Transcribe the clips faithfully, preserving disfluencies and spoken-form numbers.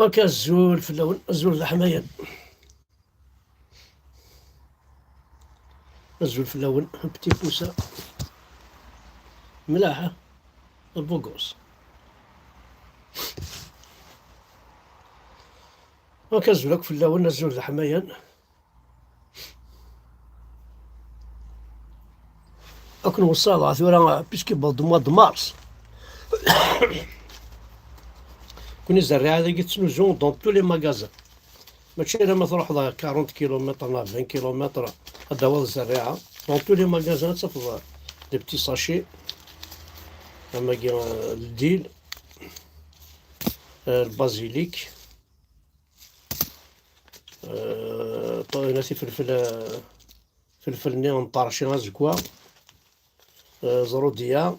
Ok, azul fell-awen, azul d aḥmayan. Azul fell-awen, un petit pouce. Mlaḥ, a? Un beau gosse. Ok, azul akk fell-awen, azul d aḥmayan. Ad ken-weṣṣaḍ ɣer tura, puisque bon, de mois de mars. Kuni zerriɛa dagi ttnuzu dans tous les magasins. Mačči alamma truḥeḍ à quarante kilomètres neɣ vingt kilomètres ad d-tawiḍ zerriɛa. Dans tous les magasins ad tafeḍ des petits sachets. Amagi, euh, le dill, euh, le basilic, euh, ṭ-, ifelfel, euh, ifelfel-nni n ṭerci azeggaɣ, euh, ẓrudiya.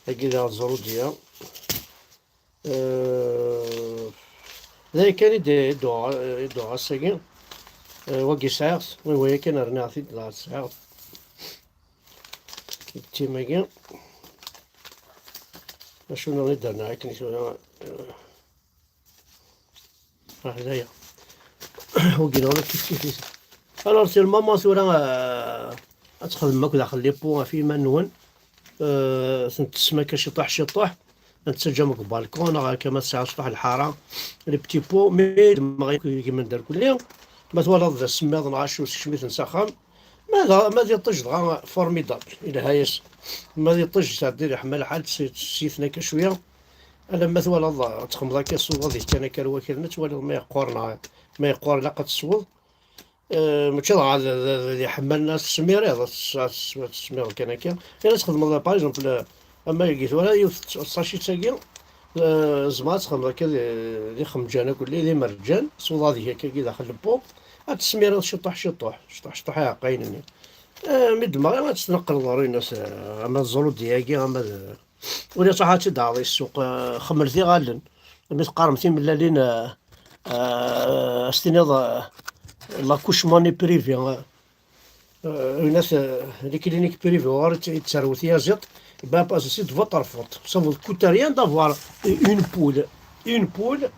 Agi d ẓrudiya. Euh, d aya kan i d-, i d-uɣ-, i d-uɣ ass-agi. Euh, wagi sɛiɣ-t, wi waya kan rniɣ-t-id, dɣa sɛiɣ-t. D tim-agi. Acu nniḍen i d-rniɣ akken i tura? Euh, Ah, d aya. Wagi neɣ kif kif. Alors, c'est le moment tura, euh, ad txedmem akk daxel les pots ɣef yiman-nwen. Euh, ten-tessem akka ciṭuḥ ciṭuḥ. Ad tettaǧǧam deg balcon neɣ akka ma tesɛa ciṭuḥ lḥara. Les petits pots, mais d-, ma twalaḍ d asemmiḍ neɣ acu, sekcem-iten s axxam. Ma d, ma d iṭij dɣa, formidable, yelha-yas. Ma d iṭij, sɛeddi iḥma lḥal, tsi-, tsiten akka cwiya. Alamma twalaḍ, ad txedmeḍ akka, tesweḍ ad yekkan akka ar wakal, ma twaliḍ ma yeqqur neɣ ma yeqqur ilaq ad tesweḍ. Eh, mačči dɣa d, d, d, d iḥemmalen ad tesmiriḍ, ad tes-, ad tes-, ad tesmiriḍ kan akka. Ila txedmeḍ, par exemple, ama yagi tura yiwet sachit-agi, eh, tzemreḍ ad txedmeḍ akka d, d ixemǧan akk, d imerǧan, tesweḍ ad yek akkagi daxel n pot, ad tesmiriḍ ciṭuḥ, ciṭuḥ, ciṭuḥ, ciṭuḥ iɛeqqayen-nni. Eh, mi d-temɣi ad tt-tneqqleḍ ɣer ines, eh, ama d ẓrudi-agi, ama d, ur iṣaḥ ad tt-id-taɣeḍ i ssuq, eh, xemmel tiɣallen. Mi teqqarem timellalin, eh, eh, ad s-tiniḍ, eh, l'accouchement n'est privé, eh, eh, une, eh, les cliniques privées, ur tt-, tt-, terrew tyaziḍt, ben, c'est de votre faute. Ça vous coûte rien d'avoir une poule, une poule,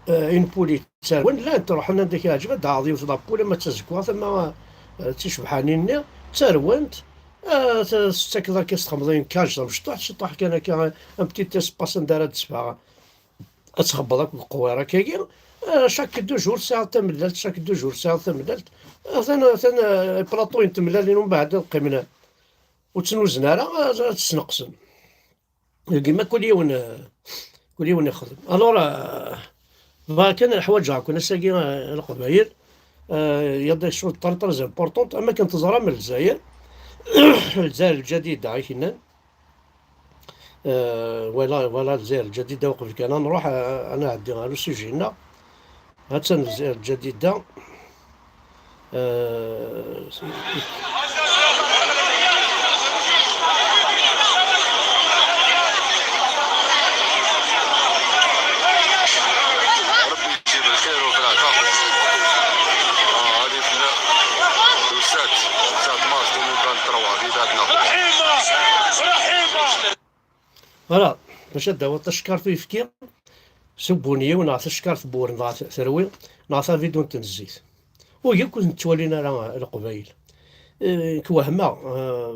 eh, une poule i ttarwen, llant, ruḥen anda k-yeɛǧeb, ad d-taɣeḍ yiwet la poule, ama d tazeggaɣt, ama, eh, d ticebḥanin-nni, ttarwent, eh, t-, tettakeḍ akka s txemḍin, une cage tamecṭuḥt, ciṭuḥ kan akka, un petit espace anda ara d-teffeɣ. Ad txebbeḍ akk deg uqwiṛ akkagi. Eh, chaque deux jours tesɛiḍ tamellalt, chaque deux jours tesɛiḍ tamellalt. Atan, atan, eh, plateau n tmellalin, umbeɛd ad qqimen ur ttnuzen ara, ad, ad sneqsen. Deg ma kul yiwen, eh, kul yiwen ixdem. Alors, eh, bɣiɣ kan ḥwaǧeɣ-ken ass-agi, eh, a Leqbayel. Eh, il y a des choses très, très importantes. Am akken teẓram, Lezzayer, Lezzayer Lǧadida i k-nnan. Euh, voilà, voilà, Lezzayer Lǧadida, uqbel kan ad nruḥ, euh, ad nɛeddi ɣer usujji-nneɣ. Hattan Lezzayer Lǧadida. Euh, ربي يجيب الخير وفي العطاء. آه، هذه في ال-، le sept، le sept mars deux mille vingt-trois، في ذاتنا. Voilà, bac ad d-tawiḍ tacekkart uyefki s ubunyiw, neɣ tacekkart n wur, neɣ terwi, neɣ tabidunt n zzit. Ur yakk ur ten-ttwalin ara Leqbayel. Eh, nekk wehmeɣ, eh,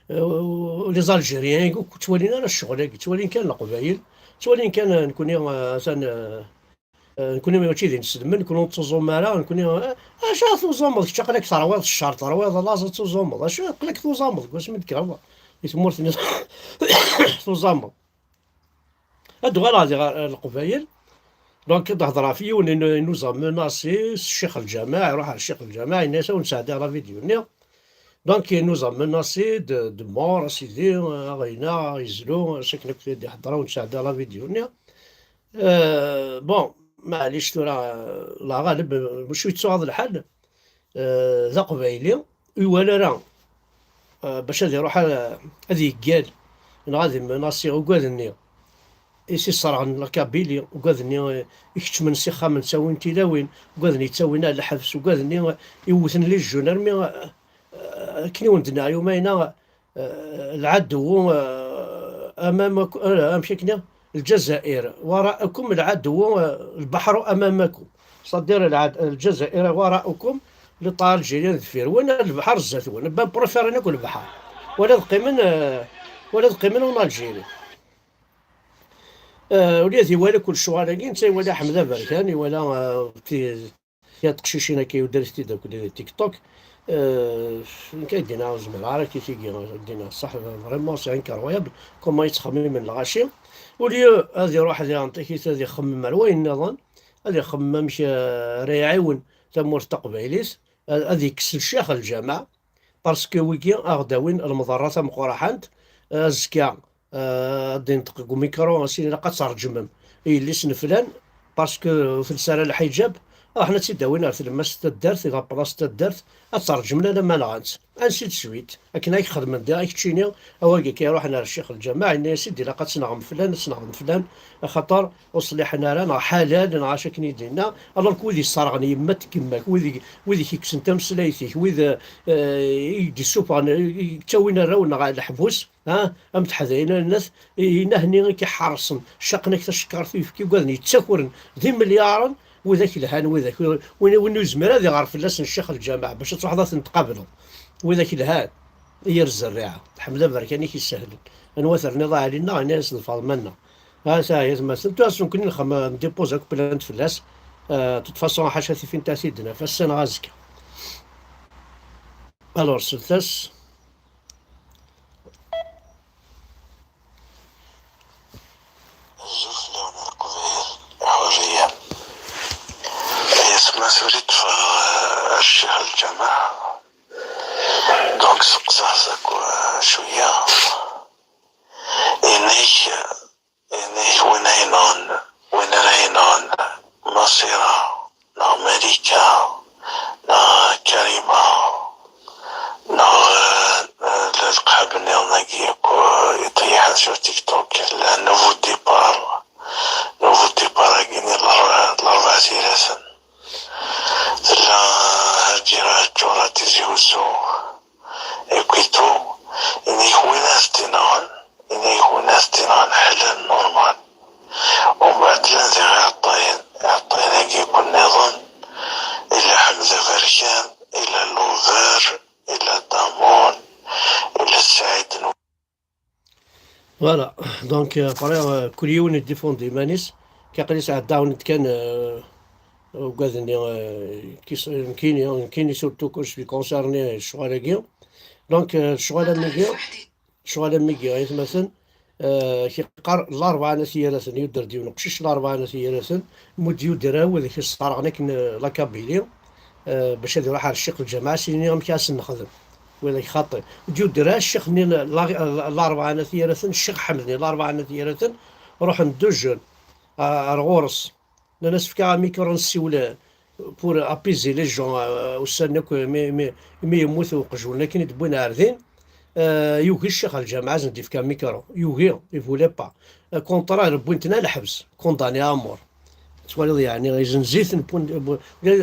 eh, les Algériens ur ttwalin ara ccɣel-agi, ttwalin kan Leqbayel, ttwalin kan, eh, nekni, eh, atan, eh, Eh, nekni mačči d inselmen, nekni ur nettuẓum ara, nekni, eh, acu ara tuẓumeḍ kečč? Aql-ak terwiḍ ccer, terwiḍ laẓ, ad tuẓumeḍ. Acu aql-ak tuẓameḍ deg wasmi d-tekkreḍ i tmurt-nni tuẓameḍ? Ad d-uɣaleɣ diɣ ɣer, ɣer Leqbayel. Donc, ad d-hedreɣ ɣef yiwen i nu-, i nous a menacé, s Ccix Lǧameɛ, iruḥ ɣer Ccix Lǧameɛ, yenna-yas, ad wen-sɛeddiɣ la vidéo-nni. Donc, il nous a menacé de, de mort, a sidi, aɣ-yenɣ, aɣ-yezlu, acu akken akk i d-iheddren, ur nesɛedda la vidéo-nni. Euh, bon, maɛlic tura, euh, la ɣaleb, euh, mačči yettuɣaḍ lḥal, euh, d aqbayli, ur iwala ara, euh, bac ad iruḥ ad, ad yeggal, neɣ ad imenasi ugaden-nni i s-iṣerɣen la Kabylie, ugaden-nni, euh, ikeččmen s ixxamen, ttawin tilawin, ugaden yettawin ar lḥebs, ugaden-nni, euh, iwwten les jeunes armi, euh, akken i wen-d-nniɣ yumayna, eh, lɛadew, eh, amam ak-, eh, amek akken, الجزائر وراءكم، العدو، آه، البحر أمامكم. C'est-à-dire العد-، الجزائر وراءكم، le temps algérien دفير. وين البحر زاتون؟ بان بروفيرين أكل البحر. ولا تقيمن، آه، ولا تقيمن en Algérie. آه، وليا ذي ولا كل شغل كي نتا ولا حمد بركان ولا، آه، في يا تقشيشين هكا يدير تي دوك لي تيك توك. آه، كاين دينا زمر عارف كي تيجي دينا صح. Vraiment c'est incroyable comment يتخمم من الغاشي. وليو هذه روح هذه عن تيكيت هذه يخمم على وين نظن. هذه يخمم مش، آه، راه يعاون ثمور تقبيليس. هذه يكسل الشيخ الجامع. Parce que wigi أغداوين المضرات مقرحنت. آه، زكا. آه، دين دقيق ميكرو سين لقى ترجمم. إيه، اللي سنفلان. Parce que في السنة الحجاب، آه، حنا تيداوين على تلمس تدرت، إذا بلاص تدرت، أترجم لنا ما نغانت. Ainsi de suite. أكن هاك خدمن دي، هاك تشيني، أواقي كي يروح نار الشيخ الجامع، إني يا سيدي لقى تنغم فلان، تنغم فلان، خاطر وصلي حنا رانا حلال، نعاش كني دينا. Alors que ويدي صارغني يمك يماك، ويدي، ويدي كيكسن تمسلايتك، ويدي، آه، يدي سوبر، يتاوينا راونا على الحبوس. ها، أم تحذينا الناس، إينا هني كيحرصن، شقنك تشكر فيه، كي قالني يتسكرن ذي مليارن، وذاك الهان، وذاك، وين، وين يزمر هذا يغرف الناس الشيخ الجامع، باش تروح ذات نتقابلوا. وذاك الهان، هي الزريعة، الحمد لله بركاني كيسهل. أنوا ثرني الله علينا، أنا يسد فاضمنا. ها سا هي ما سنتو أصلا كنا نخم نديبوز أكو بلانت في الناس. آه، تتفاصون حاشا في فين تاسيدنا، فالسنة غازكا. Alors, c'est ça. الزوف لون القبيل حرية. يسمى سوريت فالشيخ الجماعة. Donc سقسى ساكو شوية. إنيك، إنيك وين أينون، وين أينون، مصيرة. Neɣ Malika, neɣ Karima, neɣ, eh, lqab nniḍen-agi akk, eh, iṭeyḥen sur TikTok, la Nouveau Départ, Nouveau Départ-agi-nni n lar-, n larbaɛ tiraten. Tella Hajira Ǧura Tizi Uzzu. Écoute, ini-k win ad t-inɣen, ini-k win ad t-inɣen ḥlal normal. Umbeɛd llan diɣ iɛeṭṭayen, iɛeṭṭayen-agi akk nniḍen, illa Ḥmed Aberkan, illa Lover, illa Damon, illa Saɛid N-. Voilà, donc, euh, après, euh, kul yiwen iddifundi iman-is, kaqli sɛeddawen-d kan, euh, ugaden-nni, euh, kis-, nekkini, nekkini surtout que je suis concerné ccɣel-agi. Donc, euh, ccɣel am wigi, ccɣel am wigi, aytmaten, euh, kiqqar Larebɛa n At Yiraten, yudder-d yiwen uqcic Larebɛa n At Yiraten, mu d-yudder awed k-sṭarɣen akken, euh, la Kabylie, euh, bac ad iruḥ ar cciq lǧameɛ, s-yini amek ad sen-nexdem. Widak xaṭi. D-yudder ar ccix-nni, la, la, Larebɛa n At Yiraten, Ccix Ḥmed-nni, Larebɛa n At Yiraten, ruḥen deux jeunes, euh, ar ɣur-s. Nnan-as fka amikru nsiwel pour apaiser les gens, euh, ussan akk mi, mi, mi yemmut uqjun akken i d-wwin ar din, euh, yugi ccix lǧameɛ ad sen-d-ifk amikru. Yugi, il voulait pas. Euh, contraire, wwin-ten ar lḥebs, condamné à mort. Twaliḍ yeɛni, izenz-iten, wwin-, wwin-,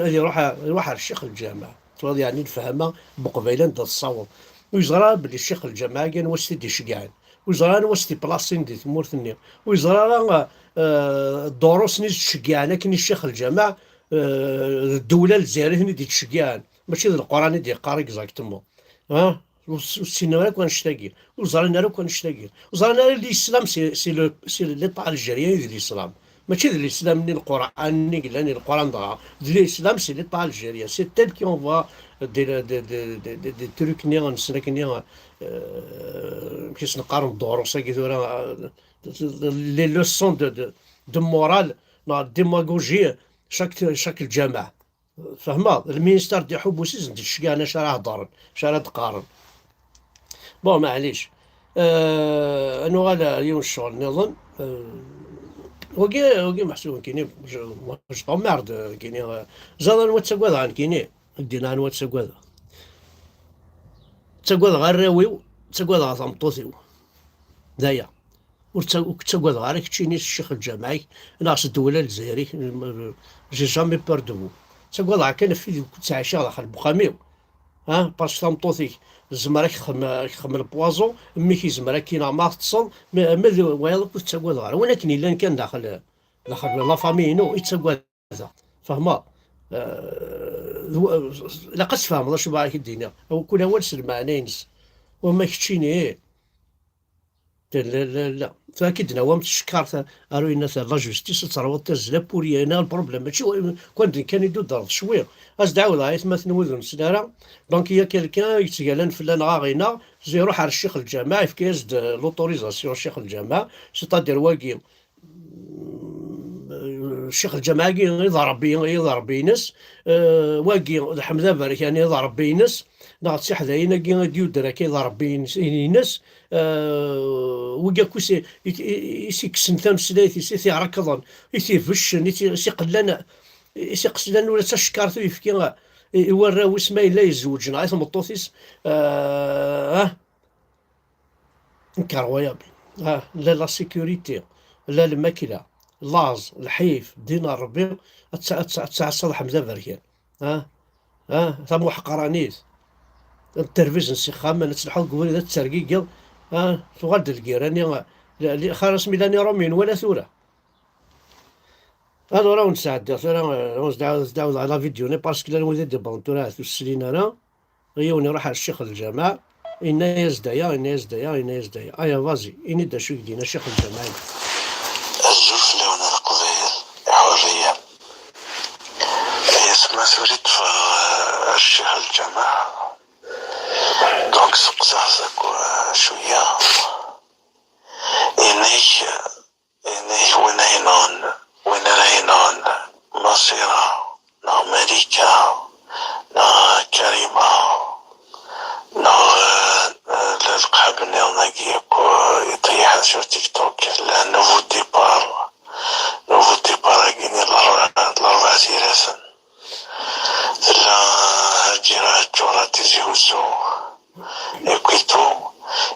ad iruḥ, iruḥ ar ccix lǧameɛ. Twaliḍ yeɛni lefhama n Leqbayel anda tessaweḍ. Ur yeẓri ara belli ccix lǧameɛ-agi anwa s-t-id-iceggɛen. Ur yeẓri ara anwa s-t-iplaṣin di tmurt-nni. Ur yeẓri ara, eh, ddurus-nni s-d-ceggɛen akken i ccix lǧameɛ, eh, d ddewla lezzayer i ten-id-ittceggɛen. Mačči d Leqran i d-yeqqar exactement. Ha? Ur s-, ur ssinen ara akk annect-agi. Ur ẓrin ara akk annect-agi. Ur ẓrin ara l'islam, c'est, c'est le, c'est l'État algérien i d l'islam. Mačči d l'islam-nni, Leqran-nni yellan, Leqran dɣa. D l'islam, c'est l'État algérien. C'est tel qu'on voit des, des, des, des, des, des trucs-nni, nesnek-nni, euh, amek i s-neqqar, ddurus-agi tura, euh, les leçons de, de, de morale, neɣ de démagogie, chaque, chaque lǧameɛ. Tfehmeḍ? Lministar d iḥubusis n d-iceggan acu ara heddren, acu ara d-qqaren. Bon, maɛlic. Euh, ad nuɣal ar yiwen ccɣel nniḍen. Euh, wagi, wagi meḥsub nekkini, je, moi, je t'emmerde, nekkini, euh, ẓad anwa ttagadeɣ nekkini, ad k-d-iniɣ anwa ttagadeɣ. Ttagadeɣ arraw-iw, ttagadeɣ tameṭṭut-iw. D aya. Ur tta-, ur k-ttagadeɣ ara keččini s ccix lǧameɛ-ik, neɣ s ddewla lezzayer-ik, j'ai jamais peur de vous. Ttagadeɣ kan ɣef wid ttɛiceɣ daxel n uxxam-iw. Ha, parce que tameṭṭut-ik tezmer ad k-txem-, ad k-txemmel poison, mmi-k yezmer ad k-ineɣ ma teṭṭseḍ, ma, ma d wayeḍ akk ur tettaggadeḍ ara. Win akken yellan kan daxel, daxel la famille-inu, i ttaggadeɣ. Fehmeḍ? Eh, d wa-, ilaq ad tfehmeḍ acu bɣiɣ ad k-d-iniɣ. Kul awal s lmeɛna-ines. Wama keččini, la, la, la. Tura ki d-nawam tcekkart, aru yenna ta, la justice, ad terwuḍ tazzla pour rien, le problème. Mačči wa-, kan d kan i d-udreḍ cwi. As-d-ɛawdeɣ aytmaten wid ur nessin ara. Donc, il y a quelqu'un yettgalan fell-aneɣ aɣ-ineɣ, iruḥ ar ccix lǧameɛ, yefka-yas-d, euh, l'autorisation ccix lǧameɛ, c'est-à-dire wagi, ccix lǧameɛ-agi, iḍ Ṛebbi, iḍ Ṛebbi-ines, eh, wagi d Ḥmed Aberkan, iḍ Ṛebbi-ines, neɣ d tiḥdayin-agi i d-yudder akka, iḍ Ṛebbi-ines, ines, eh, wigi akk i s-, i, i, i s-ikksen tameslayt, i s-, i t-iɛrekḍen, i t-ibeccen, i t-, i s-iqellan, i s-iqeslan ula d tacekkart uyefki i, i warraw-is ma yella yezweǧ neɣ i tmeṭṭut-is, eh, ah, Incroyable. Ah, la, la sécurité, la lmakla, laẓ, lḥif, ddin n Ṛebbi, ad tt-, ad tt-, ad tɛassaḍ Ḥmed Aberkan. Ah, ah, tamuḥqranit. Ad terbizen s ixxamen, ad telḥuḍ deg ubrid, ad tergigiḍ. Ah, tuɣal-d lgirani, li-, li-, xar asmi llan iṛumyen wala tura. Alors, ad awen-d-sɛeddiɣ tura, eh, ad awen-d-ɛawdeɣ la vidéo-nni, parce que llan wid i d-iwwḍen tura, ur slin ara. Yiwen iruḥ ar ccix n lǧameɛ, yenna-yas-d aya, yenna-yas-d aya, yenna-yas-d aya. Aya, vas-y, ini-d acu i k-d-yenna ccix n lǧameɛ-agi. Azul fell-awen a Leqbayel iḥurriyen. Ay asma tura i d-ffɣeɣ, eh, ar ccix n lǧameɛ. Donc, seqsaɣ-t akk, eh, cwiya. Yenna-k, Ini-k win ay yenɣen, win ara yenɣen Maṣira, neɣ Malika, neɣ Karima, neɣ, eh, eh, leqḥab nniḍen-agi akk, eh, iṭeyḥen sur TikTok, la nouveau départ, nouveau départ-agi n lre-, n lerbaɛ tiraten. Tella Hajira Ǧura Tizi Uzzu, Equito,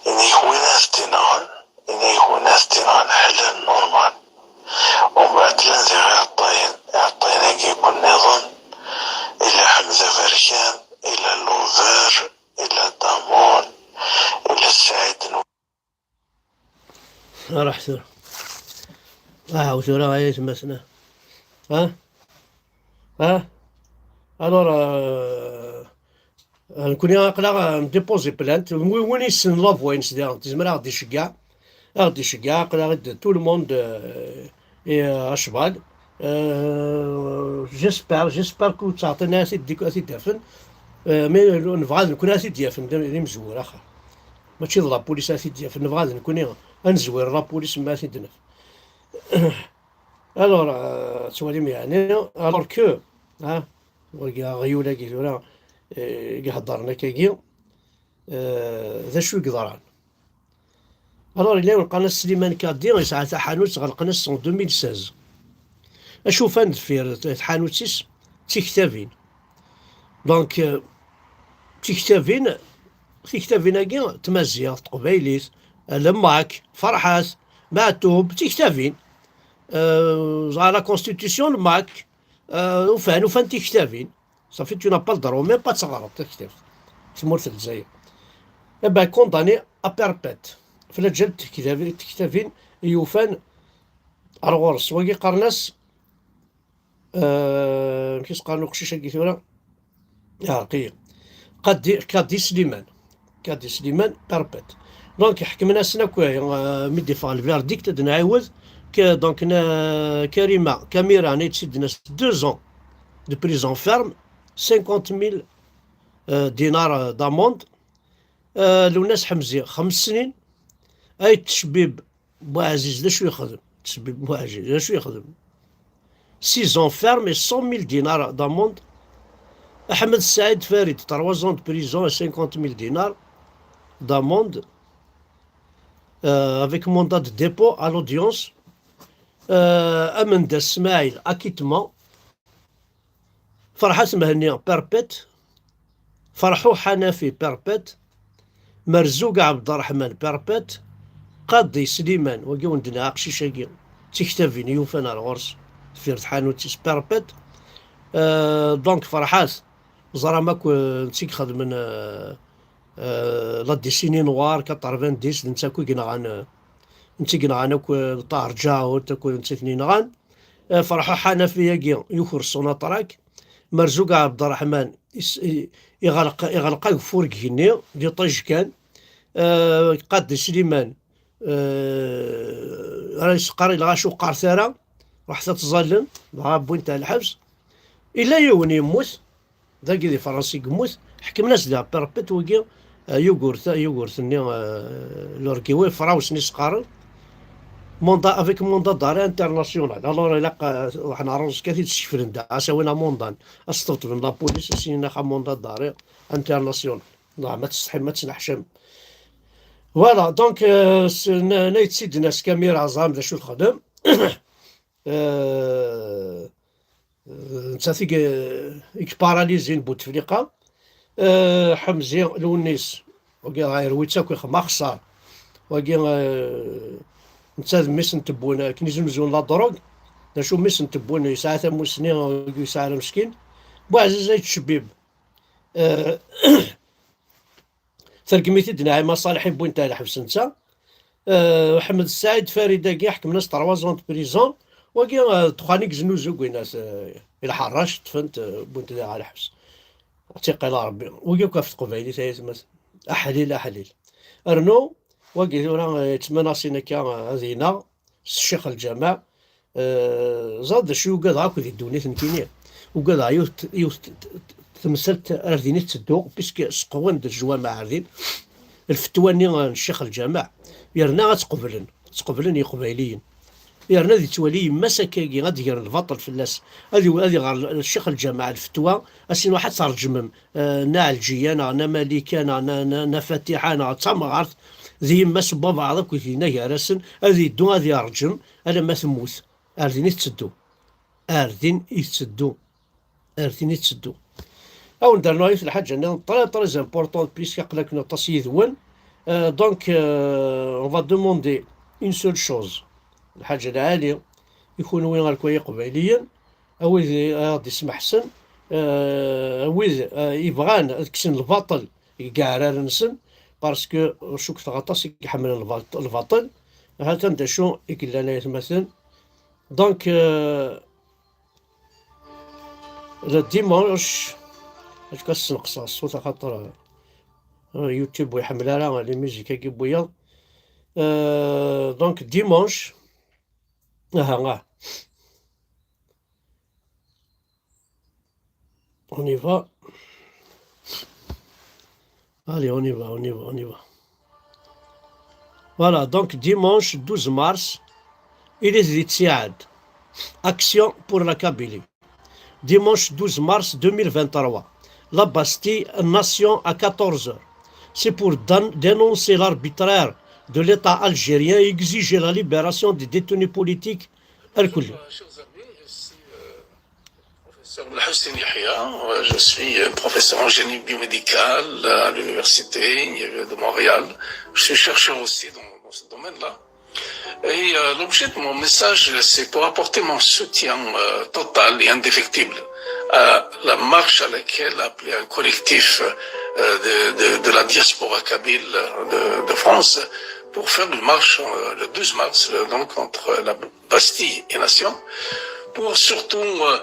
ini-k win ara t-inɣen, ini-k win ara t-inɣen ḥlal normal. Umbeɛd llan diɣ iɛeṭṭayen, iɛeṭṭayen-agi akk nniḍen, illa Ḥmed Aberkan, illa Lover, illa Damon, illa Saɛid n Ruḥ tura. Ahaw tura ay atmaten. Ha? Ha? Alors, euh, nekkni aql-aɣ, euh, ndéposer plainte. Wi-, win yessnen la voix-ines diɣen, tezmer ad ɣ-d-iceggeɛ. Ad ɣ-d-iceggeɛ, aql-aɣ-d tout le monde, euh, et, euh, à cheval. Euh, j'espère, j'espère que ur ttɛeṭṭin ara ad t-id-, ad t-id-afen. Euh, mais nebɣa d nekkni ad t-id-yafen d, d imezwura, axir. Mačči d la police ara t-id-yafen, nebɣa d nekkni ad nezwir la police mi ara t-id-naf. Alors, euh, tettwalim yeɛni, alors que, ha, wagi aɣyul-agi tura, eh, i iheddren akkagi, eh, d acu i yeḍran? Alors, yella win qqaren-as Sliman Kadi, yesɛa taḥanut, ɣelqen-as en deux mille seize. Acu ufan deffir tḥanut-is? D tiktabin. Donc, euh, tiktabin, tiktabin-agi, tmaziɣt, teqbaylit, le MAK, Ferḥat, Meɛtub, tiktabin. Euh, ẓer la constitution, le MAK, euh, ufan, ufan tiktabin. Safi, tu n'as pas le droit, même pas ad teɣreḍ taktabt. Tmurt n Lezzayer. Eh ben, condamné à perpète. Flaǧel tektabi-, tektabin i yufan ar ɣur-s. Wagi qqaren-as, euh, amek i s-qqaren uqcic-agi tura? Iɛreq-iyi. Kadi, Kadi Sliman. Kadi Sliman, perpète. Donc, ḥekmen-asen akk, euh, mi d-iffeɣ le verdict, ad nɛiwed, que, donc, na-, Karima, Kamira, nna-yi-d sidna deux ans de prison ferme, cinquante mille, euh, dinars, euh, d'amende. Euh, Lewnas Ḥemzi, xems snin. Ayt Tecbib Bouɛziz, d acu yexdem? Tecbib Bouɛziz, d acu yexdem? Six ans ferme et cent mille dinars d'amende. Ahmed Saïd Farid, trois ans de prison et cinquante mille dinars d'amende, euh, avec mandat de dépôt à l'audience. Euh, Amendas Smaïl, acquittement. Ferḥat Mhenni, perpète. Ferḥu Ḥanafi, perpète. Merzoug Ɛebderreḥman, perpète. Qadi Sliman, wagi wen-d-nniɣ aqcic-agi, d tiktabin i yufan ar ɣur-s, deffir tḥanut-is, perpète. Euh, donc, Ferḥat, Ẓram akk, eh, netta i ixedmen, eh, eh, la décennie noire quatre-vingt-dix, d netta akk i yenɣan, eh, netta i yenɣan akk, eh, Ṭaher Ǧaɛut, akk d netta i ten-yenɣan. Eh, Ferḥuḥ Ḥanafi-agi yuker Sonatrach. Merzoug Ɛebderreḥman is-, i-, iɣleq, iɣleq ageffur deg igenni, d iṭij kan. Eh, Qadi Sliman, eh, ara yesqar i lɣaci ur qqaret ara, ruḥet ad tẓallem, dɣa wwin-t ar lḥebs. Illa yiwen yemmut, dagi di Fransa i yemmut, ḥekmen-as di perpète wagi, eh, yugurt, yugurt-nni, eh, Lorguiwé, Frawsen i s-qqaren, mandat, avec mandat d'arrêt international. Alors, ilaq, eh, ruḥen ɣer Ruẓka, ad t-id-skeflen da, ad s-awin amandat, ad s-ṭebṭben la police, ad s-inin ax mandat d'arrêt international. Neɣ ma tsetḥim, ma tesneḥcam. Voilà, donc, euh, s-, n-, n-, ay tt-id-nna s kamira, ẓram d acu texdem. Euh, euh, nettat i ye-, i yeparalizin Bouteflika. Euh, Ḥemzi Lewnis, wagi ɣer wittak ixem axeṣṣar. Wagi, euh, netta d mmi-s n Tebboune, akken i zmuzun la drogue. D acu mmi-s n Tebboune, yesɛa tamusni, wagi yesɛa ara meskin. Buɛziz Ayt Cbib. Euh, Tergem-it-id Naɛima Ṣaleḥ, wwin-t ar lḥebs netta. Eh, Ḥmed Ssaɛid Farid-agi ḥekmen-as trois ans de prison. Wagi, eh, ddexxan i yeznuzu, wwin-as, eh, i lḥeṛṛac, ṭṭfen-t, eh, wwin-t ɣer lḥebs. Ad tt-iqqil Ṛebbi. Wagi akk ɣef teqbaylit ay atmaten. Aḥlil, aḥlil. Rnu, wagi tura, eh, yettmanaṣin akka, eh, ad ineɣ s Ccix Lǧameɛ. Eh, ẓer d acu i ugadeɣ akk di ddunit nekkini. Ugadeɣ yiwet, yiwet t-, t-, t-, temsalt ar din i tetteddu, puisque seqwen-d lejwameɛ ar din. Lfetwa-nni n Ccix Lǧameɛ, yerna ad tt-qeblen, ad tt-qeblen Yiqbayliyen. Yerna ad yettwali yemma-s akkagi, ad d-gren lbaṭel fell-as. Ad iw-, ad iɣer l-, Ccix Lǧameɛ lfetwa, ad s-iruḥ ad tṛejmem, eh, Nna Ɛelǧiya neɣ Nna Malika neɣ Nna, Nna, Nna Fatiḥa neɣ d tamɣart, d yemma-s n baba, ad akk yegna gar-asen, ad yeddu ad iṛǧem alamma temmut. Ar din i tetteddu. Ar din i tetteddu. Ar din i tetteddu. Ad wen-d-rnuɣ yiwet lḥaǧa nniḍen très, très importante, puisque aql-aken aṭas yid-wen. Euh, donc, euh, on va demander une seule chose. Lḥaǧa lɛali i kunwi ar kwa Iqbayliyen, a wid i aɣ-d-ismeḥsen, euh, a wid, euh, ibɣan ad kksen lbaṭel deg yeɛrar-nsen, parce que ur cukkteɣ aṭas i iḥemmlen lbaṭ-, lbaṭel. Ha-t-an d acu i yellan, ay atmaten. Donc, euh, le dimanche, ad k-sneqseɣ ṣṣut, axaṭer, euh, YouTube ur iḥemmel ara les musiques-agi n wiyaḍ. Euh, donc, dimanche, aha, ah. On y va. Allez, on y va, on y va, on y va. Voilà, donc dimanche douze mars, il est di ttiɛad. Action pour la Kabylie. Dimanche douze mars deux mille vingt-trois, la Bastille, Nation à quatorze heures. C'est pour dan-, dénoncer l'arbitraire de l'État algérien et exiger la libération des détenus politiques. Chers amis, ici, euh, professeur Belhassin Yahya, euh, je suis, euh, professeur en génie biomédical, euh, à l'université, euh, de Montréal. Je suis chercheur aussi dans, dans ce domaine-là. Et, euh, l'objet de mon message, c'est pour apporter mon soutien, euh, total et indéfectible à la marche à laquelle a appelé un collectif, euh, de, de, de la diaspora kabyle de, de France pour faire une marche, euh, le douze mars, euh, donc entre la Bastille et Nation, pour surtout, euh,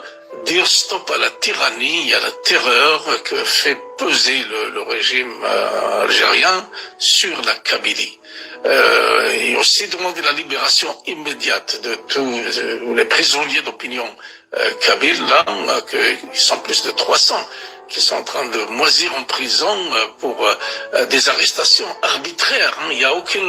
dire stop à la tyrannie et à la terreur que fait peser le, le régime, euh, algérien sur la Kabylie. Euh, et aussi demander la libération immédiate de tous, euh, les prisonniers d'opinion, euh, kabyles, là, euh, que, ils sont plus de trois cents qui sont en train de moisir en prison, euh, pour, euh, des arrestations arbitraires, hein. Il n'y a aucun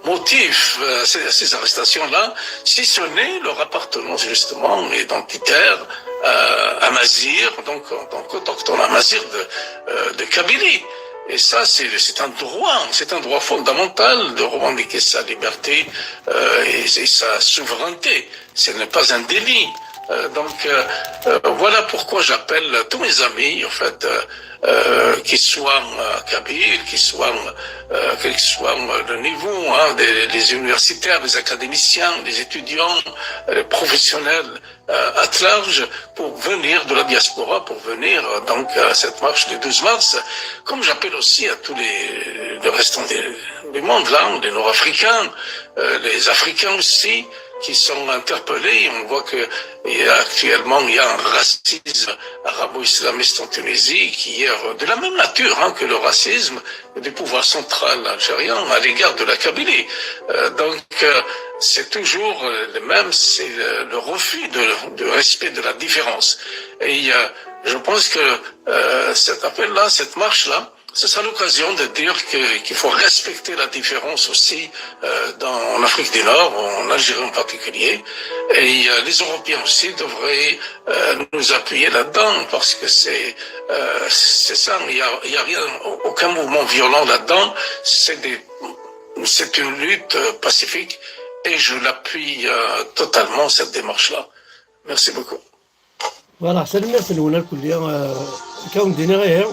motif, euh, à ces, à ces arrestations-là, si ce n'est leur appartenance justement identitaire, euh, amazigh, donc en tant qu'autochtones amazighs de, euh, de Kabylie. Et ça, c'est, c'est un droit, c'est un droit fondamental de revendiquer sa liberté, euh, et, et sa souveraineté. Ce n'est pas un délit. Euh, donc, euh, euh, voilà pourquoi j'appelle tous mes amis, en fait, euh, euh, qu'ils soient euh, kabyles, qu'ils soient, euh, quel que soit euh, le niveau, hein, des, les universitaires, les académiciens, les étudiants, les professionnels euh, at large, pour venir de la diaspora, pour venir euh, donc à cette marche du douze mars, comme j'appelle aussi à tous les, le restant des, du monde, là, les Nord-Africains, euh, les Africains aussi, qui sont interpellés. On voit que il y a actuellement il y a un racisme arabo-islamiste en Tunisie qui est de la même nature hein, que le racisme du pouvoir central algérien à l'égard de la Kabylie. Euh, donc euh, c'est toujours euh, le même, c'est le, le refus de, de respect de la différence. Et euh, je pense que euh, cet appel-là, cette marche-là, ce sera l'occasion de dire que- qu'il faut respecter la différence aussi euh, dans, en Afrique du Nord, en Algérie en particulier. Et euh, les Européens aussi devraient euh, nous appuyer là-dedans parce que c'est euh, c'est ça, il n'y a, il y a rien, aucun mouvement violent là-dedans. C'est des- c'est une lutte euh, pacifique et je l'appuie euh, totalement, cette démarche-là. Merci beaucoup. Voilà, tanemmirt-nwen a lkulli. Euh, Akka wen-d-iniɣ ihi,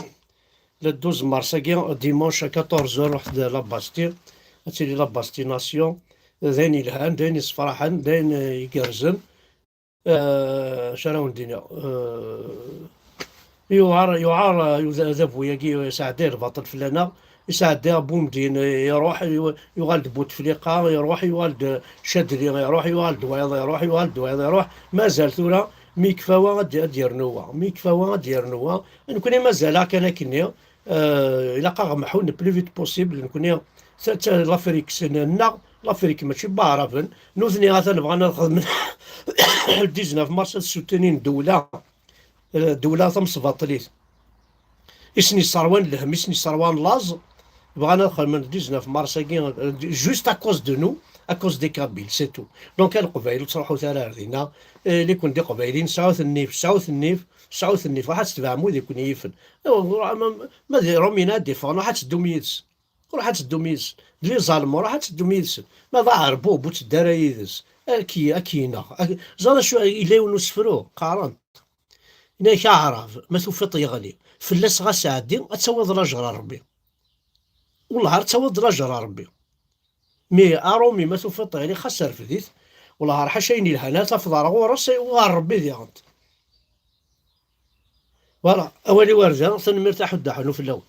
le douze mars-agi, dimanche à quatorze heures, ruḥet-d la Bastille. Ad tili la Bastille nation. D ayen yelhan, d ayen yessefraḥen, d ayen eh, igerrzen. Eh, Acu ara wen-d-iniɣ? Eh, Yuɛer, yuɛer eh, uda- adabu-agi, yesɛedday lbaṭel fell-aneɣ, yesɛedday Bumdin, eh, iruḥ, yu- yuɣal-d Butefliqa, iruḥ, yuɣal-d Cadli, iruḥ, yuɣal-d wayeḍ, iruḥ, yuɣal-d wayeḍ, iruḥ. Mazal tura, mi yekfa wa ad d- ad d-yernu wa, mi yekfa wa ad d-yernu wa. Nekni mazal-aɣ kan akkenni, eh, ilaq-aɣ mḥun le plus vite possible, nekni ta- ta- l'Afrique s- nneɣ, l'Afrique mačči n Waɛraben, nutni atan bɣan ad xedmen le dix-neuf mars ad ssutinin ddewla, eh, ddewla tamesbaṭlit. I sen-yesserwan lhemm, i sen-yesserwan laẓ, bɣan ad xedmen dix-neuf mars-agi, euh, juste à cause de nous, à cause des Kabyles, c'est tout. Donc, a Leqbayel, ur ttruḥut ara ar dinna. Eh, ili-ken d Iqbayliyen, sɛut nnif, sɛut nnif, sɛut nnif, ruḥ ad tetbeɛem wid i ken-yifen. Eh, ma, ma, ma d Iṛumyen ad d-iffɣen, ruḥ ad teddum yid-sen. Ruḥ ad teddum yid-sen. D les Allemands, ruḥ ad teddum yid-sen. Ma d aɛerbub, ur tedda ara yid-s. Ad k-, ad k-ineɣ. Ad k-, ẓer acu, yella yiwen n usefru, qqaren. Yenna-ak aɛrab, ma tufiḍ yeɣli, fell-as ɣas ɛeddi, ad tawiḍ lajer a Rebbi. Wellah ar tawiḍ lajer a Rebbi. Mi aṛumi ma tufiḍ yeɣli, xas rfed-it, wellah ar ḥaca ayen yelhan, ad tafeḍ ar ɣur-s, u ar Rebbi diɣen. Voilà, awal-iw ar da, tanemmirt a Ḥuddu Ḥnu fell-awen.